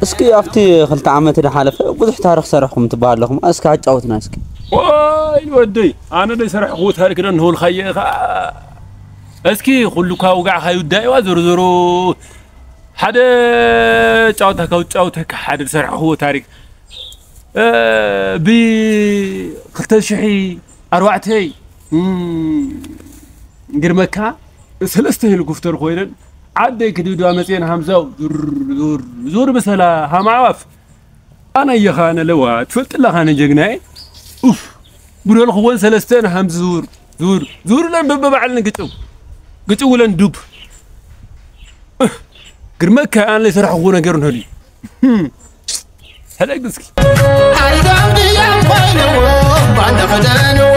እስኪ ኣብቲ ክልተ ዓመት ዝሓለፈ ብዙሕ ታሪኽ ሰረሕኩም ትበሃል ኣለኹም። እስኪ ኣጫውትና እስኪ። ወይ ወደይ፣ ኣነ ደይ ሰረሕኩዎ ታሪኽ ዶ ንህውልካየ ኢኻ? እስኪ ኩሉ እኳ ውጋዕካ ይውዳእዋ። ዞሮ ዞሮ ሓደ ጫውታ ካብ ጫውተካ ሓደ ዝሰረሕኩዎ ታሪኽ ብ ክልተ ሽሕ ኣርባዕተ ግርመካ ሰለስተ ሄሊኮፍተር ኮይነን ዓደይ ክድብድባ መፅየን ሃምዛው ዙር ዙር ዙር ብሰላ ሃማዓፍ ኣነ የኻ ነለዋ ትፈልጥለኻ ነጀግናየ ኡፍ ጉደልኽወን ሰለስተን ሃምዚ ዙር ዙር ዙር ለን በበባዕልን ግጭው ግጭው ለን ዱብ ግርመካ ኣነ ዝሰራሕኹዎ ነገር ንህሉ ሕደግ እስኪ ኣልጋም ድያም ኮይንዎ ባንዳ ክደንዎ